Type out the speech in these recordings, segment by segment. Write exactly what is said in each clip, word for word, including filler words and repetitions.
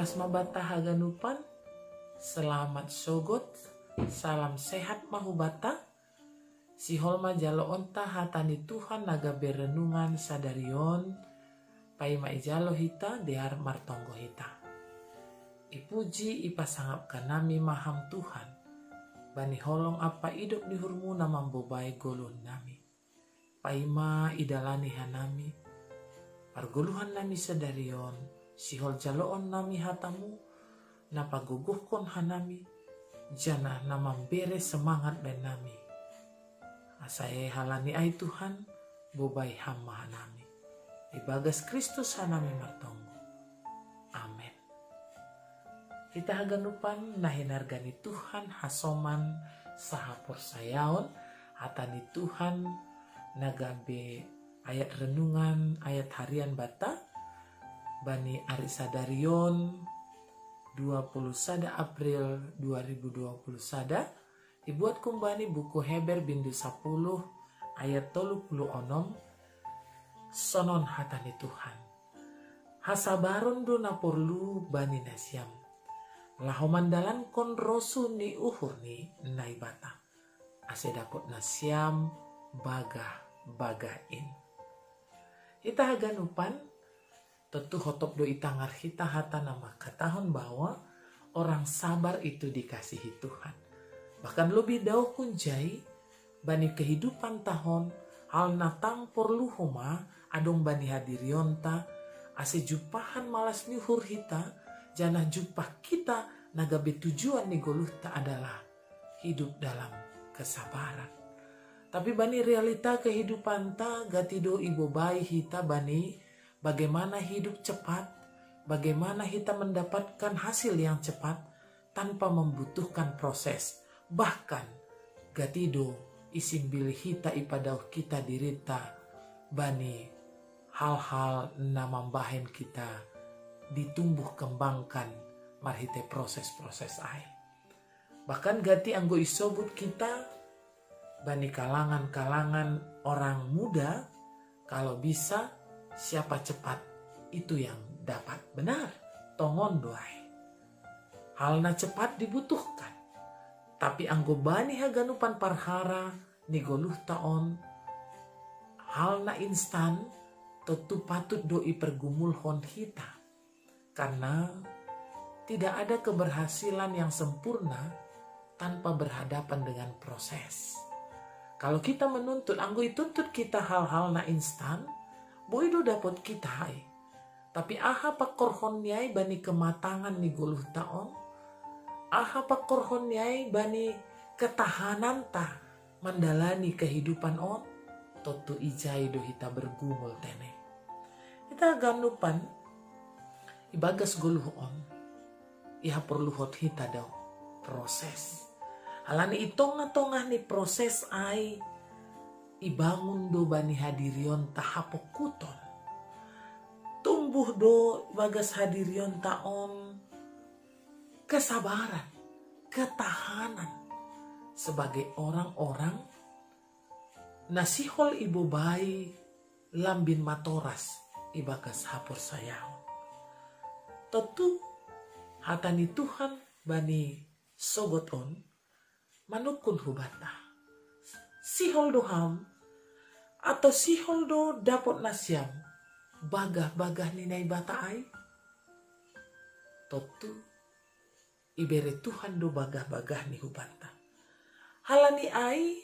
Sma bata haganupan, selamat sogot, salam sehat ma hubata. Sihol ma jaloonta hata ni Tuhan na gabe renungan sadari on. Paima ijalo hita, dear martonggo hita. Ipuji ipasangap kanami ma Ham Tuhan, bani holong ampa idop ni uhurmu na mambobai goluhonnami. Paima idalani hanami pargoluhannami sadari on, sihol jaloon nami hatamu, na pagogohkon hanami, janah na mambere semangat baen nami. Asa e halani ai Tuhan, bobai Ham ma hanami. Ibagas Kristus hanami martonggo. Amen. Hita haganupan na hinarga ni Tuhan, hasoman sahaporsayaon, hata ni Tuhan na gabe ayat renungan, ayat harian bata, bani ari sadari on, dua puluh sada April dua ribu dua puluh sada, ibuat kumbani buku Heber bindu sapuluh ayat tolu puluh onom, sonon hata ni Tuhan. Hasabaron do na porlu bani nasiam, laho mandalankon rosuh ni uhur ni Naibata, ase dapot nasiam bagah-bagah in. Hita haganupan, tontu hotop do itangar hita hata na mangkatahon bahwa orang sabar itu dikasihi Tuhan. Bahkan lebih daoh kunjai, bani kehidupan tahon, hal na tang porlu homa adong bani hadirionta, ase jumpahan malas ni uhur hita, janah jumpah hita na gabe tujuan ni goluhta adalah hidup dalam kesabaran. Tapi bani realita kehidupanta, gati do ibobai hita bani bagaimana hidup cepat, bagaimana hita mendapatkan hasil yang cepat tanpa membutuhkan proses. Bahkan gati do isimbil hita, ipadaoh hita dirita bani hal-hal na mambahen hita ditumbuh kembangkan marhite proses-proses ai. Bahkan gati anggo isobut hita bani kalangan-kalangan orang muda, kalau bisa siapa cepat itu yang dapat. Benar, tongon do ai. Hal na cepat dibutuhkan. Tapi anggo bani haganupan parhara ni goluhta on, hal na instan tontu patut do ipergumulhon hita. Karena tidak ada keberhasilan yang sempurna tanpa berhadapan dengan proses. Kalau kita menuntut, anggo ituntut hita hal-hal na instan, boi do dapot hita ai. Tapi aha pangkorhon ni ai bani kematangan ni goluhta on? Aha pangkorhon ni ai bani ketahananta mandalani kehidupan on? Tontu ijai do hita bergumul tene. Hita haganupan, ibagas goluh on, ihaporluhon hita do proses. Halani i tongah-tongah ni proses ai, ibangun do bani hadirionta hapongkuton. Tumbuh do ibagas hadirionta on kesabaran, ketahanan sebagai orang-orang na sihol ibobai lambin matoras ibagas haporsayaon. Tontu hata ni Tuhan bani sogot on manungkun hubanta. Sihol do ham, atau sihol do dapot nasiam bagah-bagah ni Naibata ai? Tontu ibere Tuhan do bagah-bagah ni hubanta. Halani ai,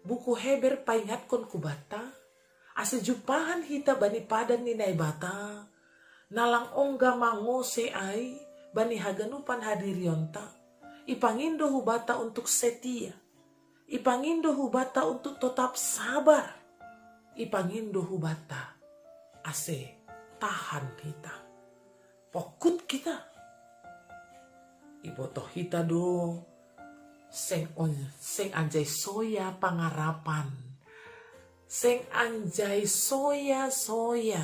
buku Heber paingatkon hubanta, ase jumpahan hita bani padan ni Naibata, na lang ongga mangose ai bani haganupan hadirionta, ipangindo hubanta untuk setia, ipangindo hubanta untuk tetap sabar, ipangindo hubanta ase tahan hita. Pongkut hita. Ibotoh hita do, seng on, seng anjai soya pangarapan, seng anjai soya-soya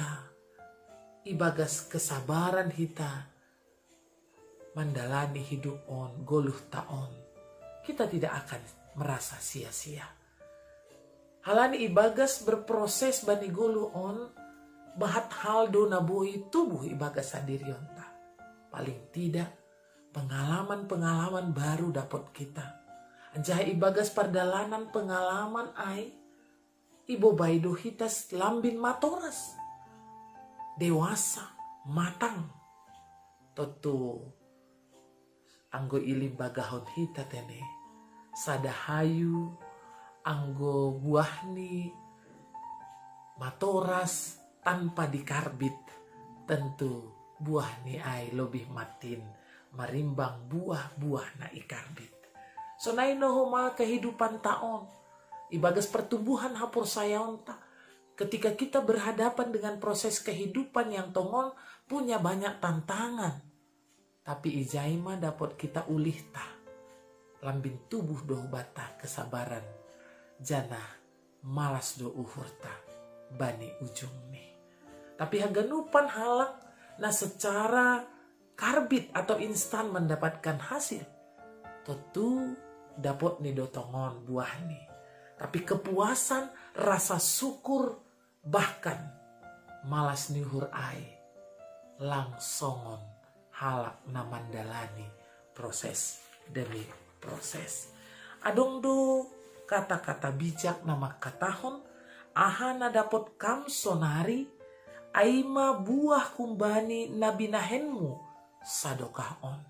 ibagas kesabaran hita mandalani hidup on, goluhta on. Hita tidak akan merasa sia-sia. Halani ibagas berproses bani goluh on, bahat hal do na boi tubuh ibagas hadirionta. Paling tidak, pengalaman-pengalaman baru dapot kita. Anjaha ibagas pardalanan pengalaman ai, ibobai do hita lambin matoras, dewasa, matang. Tontu anggo ilimbagahon hita tene, sada hayu anggo buahni matoras tanpa dikarbit, tentu buahni ai lobih matin marimbang buah-buah na ikarbit. Sonai no homa kehidupanta on, ibagas pertumbuhan haporsayaonta. Ketika kita berhadapan dengan proses kehidupan yang tongon punya banyak tantangan, tapi ijai ma dapot kita ulihta. Lambin tubuh do hubanta kesabaran, janah malas do uhurta bani ujungni. Tapi haganupan halak na secara karbit atau instan mendapatkan hasil, tentu dapotni do tongon buahni. Tapi kepuasan, rasa syukur, bahkan malas ni uhur ai lang songon halak na mandalani proses demi proses. Adong do kata-kata bijak na mangkatahon, aha na dapot kam sonari, ai ma buah humbani na binahenmu sadokah on.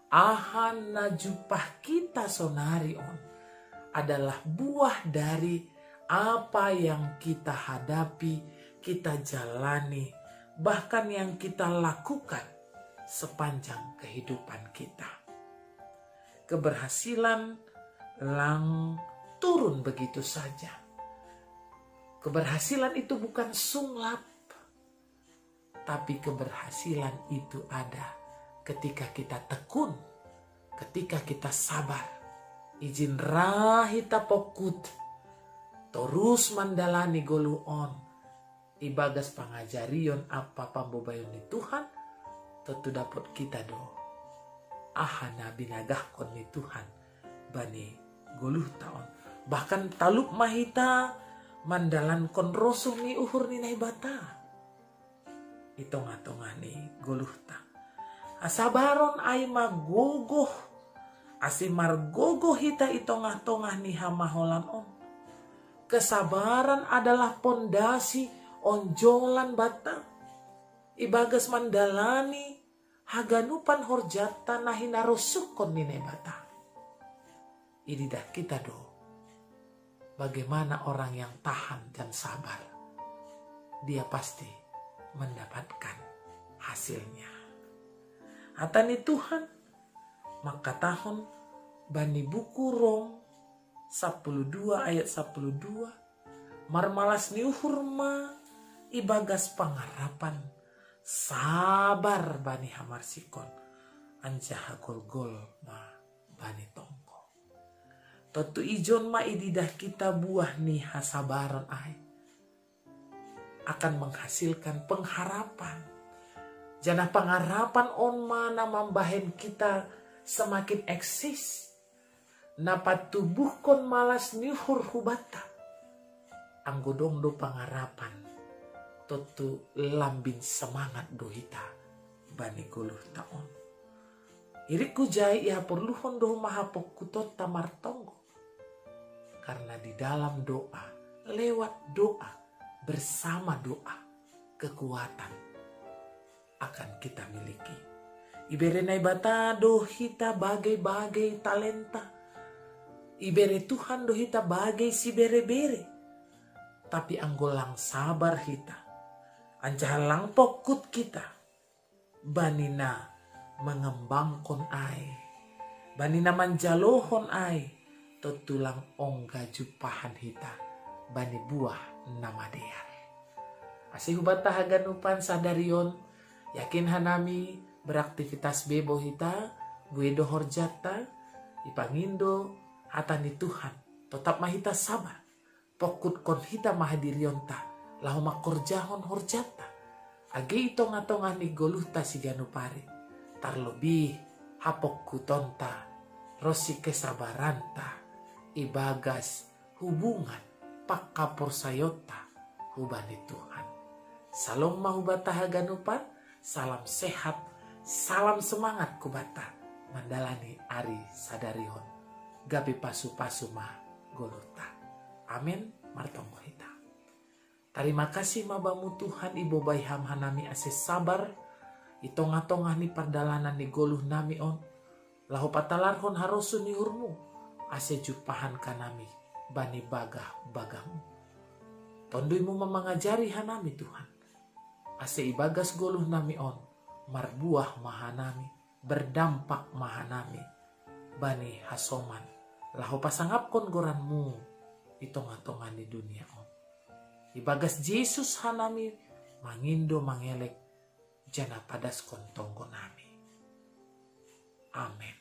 Aha na jumpah kita sonari on adalah buah dari apa yang kita hadapi, kita jalani, bahkan yang kita lakukan sepanjang kehidupan kita. Keberhasilan lang turun begitu saja. Keberhasilan itu bukan sulap, tapi keberhasilan itu ada ketika kita tekun, ketika kita sabar. Ijin ra hita pongkut torus mandalani goluh on ibagas pangajarion ampa pambobayon ni Tuhan, tontu dapot kita do aha na binagahkon ni Tuhan bani goluhta on. Bahkan talup ma hita mandalankon rosuh ni uhur ni Naibata i tongah-tongah ni goluhta. Hasabaron ai ma gogoh, ase margogoh hita i tongah-tongah ni hamaholan on. Kesabaran adalah pondasi onjolan banta ibagas mandalani haganupan horjanta na hinarosuhkon ni Naibata. Ididah kita do bagaimana orang yang tahan dan sabar, dia pasti mendapatkan hasilnya. Hata ni Tuhan mangkatahon bani buku Rom sapuluh dua ayat sapuluh dua, marmalas ni uhur ma ibagas pangarapan, sabar bani hamarsikon, anjaha golgol ma bani tonggo. Tontu ijon ma ididah kita buah ni hasabaron ai akan menghasilkan pengharapan. Janah pangarapan on ma na mambahen kita semakin eksis, na patubuhkon malas ni uhur hubanta. Anggo dong do pangarapan, tontu lambin semangat do hita bani goluhta on. Irik hujai ihaporluhon do homa hapongkutonta martonggo. Karena di dalam doa, lewat doa, bersama doa, kekuatan akan kita miliki. Ibere Naibata do hita bagai-bagai talenta. Ibere Tuhan do hita bagai sibere-bere. Tapi anggo lang sabar hita, anjaha lang pongkut kita bani na mangembangkon ai, bani na manjalohon ai, tontu lang ongga jumpahan hita bani buah na madear. Ase hubanta haganupan sadari on, yakin hanami beraktivitas bebo hita, buei do horjanta, ipangindo hata ni Tuhan, totap ma hita sabar, pongkutkon hita ma hadirionta, laho mangkorjahon horjanta, age i tongah-tongah ni goluhta siganup ari, tarlobih hapongkutonta ronsi kesabaranta ibagas hubungan panghaporsayaonta hubani Tuhan. Salom ma hubanta haganupan, salam sehat, Salam semangat kubata mandalani ari sadarihon. Gabe pasu-pasu ma goluhta. Amen. Martonggo hita. Tarima kasih ma Bamu Tuhan, ibobai Ham hanami ase sabar i tongah-tongah ni pardalanan ni goluh nami on, laho patalarhon harosuh ni uhurMu, ase jumpahan hanami bani bagah-bagahMu. TonduyMu ma mangajari hanami Tuhan, ase ibagas goluh nami on marbuah ma hanami, berdampak ma hanami bani hasoman, laho pasangapkon goranMu i tongah-tongah ni dunia on. Ibagas Jesus hanami mangindo, mangelek, janah padaskon tonggo nami. Amen.